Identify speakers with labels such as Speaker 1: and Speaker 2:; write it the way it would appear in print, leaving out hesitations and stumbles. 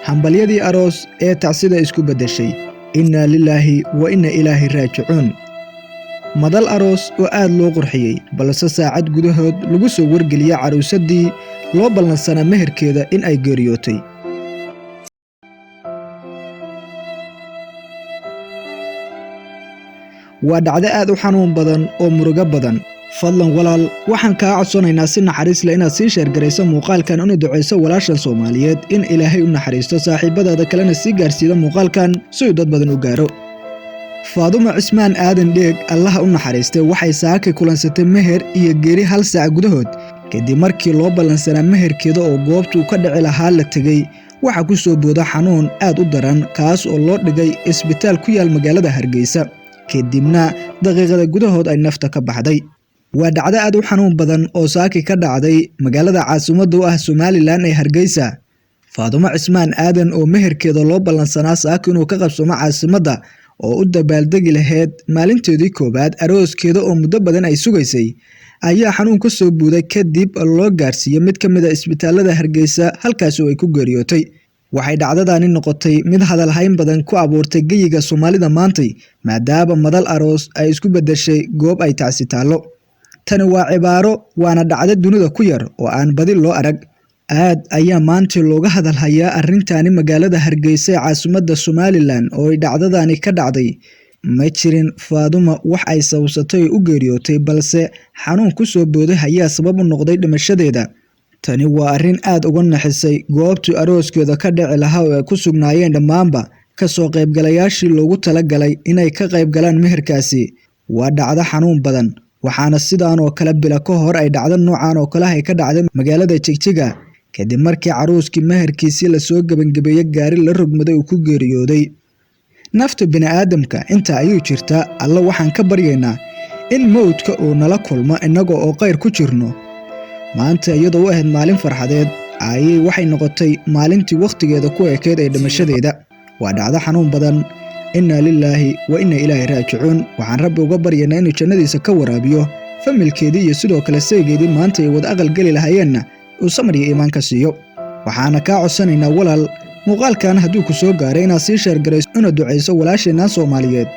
Speaker 1: Hambalyadii aroos ee tacsida isku beddeshay. Innaa lilaahi wa inna ilaahi raajicuun. Madal aroos oo aad loo qurxiyey, balse saacad gudahood lagu soo wargeliyey caruusaddii loo ballansanaa meherkeeda in ay geeriyootay. Waa dhacdo aad u xanuun badan oo murugo badan. Fadlan walaal, waxaan kaa codsanaynaa si naxariis leh inaad sii sheergarayso muuqaalkan, una ducayso walaashan Soomaaliyeed in Ilaahay u naxariisto, saaxiibadaada kalena sii gaarsiida muuqaalkan si uu dad badan u gaaro. Faadumo Cismaan Aadan Dheeg, Allaha u naxariistay, waxay saakay kulansatay meher iyo geeri hal saac gudahood, kadib markii loo ballansanaa meherkeeda oo goobtuu ka dhici lahaa la tegey. Waxaa ku soo booda xanuun aad u daran, kaas oo loo dhigay isbitaal ku yaal magaalada Hargeysa, kadibna daqiiqada gudahood ay nafta ka baxday. Waa dhacdo aad u xanuun badan oo saaki ka dhacday magaalada caasimadda u ah Somalilan ee Hargeysa. Faadumo Cismaan Aadan oo meherkeeda loo ballansanaa saaki inuu ka qabsoomo caasimadda, oo u dabaaldegi lahayd maalinteedii koowaad arooskeeda oo muddo badan ay sugaysay, ayaa xanuun ka soo buuday, kadib loo gaarsiiyey mid ka mid a isbitaalada Hargeysa, halkaasi oo ay ku geeriyootay. Waxay dhacdadani noqotay mid hadalhayn badan ku abuurtay geyiga Soomaalida maantay, maadaama madal aroos ay isku beddeshay goob ay tacsi taallo. Tani waa cibaaro, waana dhacdo dunida ku yar oo aan badi loo arag. Aad ayaa maanta looga hadalhayaa arrintaani magaalada Hargeysa ee caasimadda Somalilan oo ay dhacdadani ka dhacday. Ma jirin Faaduma wax ay sababsatay oo u geeriyootay, balse xanuun ku soo booday ayaa sabab u noqday dhimashadeeda. Tani waa arrin aad uga naxisay goobtii arooskeeda ka dhici lahaa oo ay ku sugnaayeen dhammaanba ka soo qaybgalayaashii loogu talagalay inay ka qayb galaan meherkaasi. Waa dhacdo xanuun badan, waxaana sidaan oo kale bila ka hor ay dhacdo noocan oo kale ay ka dhacday magaalada Jigjiga, kadib markii caruuskii meherkiisii lasoo gebangabeeyey gaari la rogmaday uu ku geeriyooday. Nafta bini'aadamka inta ayuu jirtaa. Alla waxaan ka baryaynaa in mowdka uu nala kulmo innaga oo khayr ku jirno. Maanta iyadoo u ahayd maalin farxadeed ayay waxay noqotay maalintii wakhtigeeda ku ekeyd ee dhimashadeeda. Waa dhacdo xanuun badan. Innaa lilaahi wa inna ilaahi raajicuun. Waxaan Rabbi uga baryaynaa inuu jannadiisa ka waraabiyo, familkeedii iyo sidoo kale saygeedii maanta ay wada aqal geli lahaayeenna uu samar iyo iimaan ka siiyo. Waxaana kaa codsanaynaa walaal, muuqaalkan hadduu ku soo gaaray inaad sii sheergarayso, una ducayso walaasheennan Soomaaliyeed.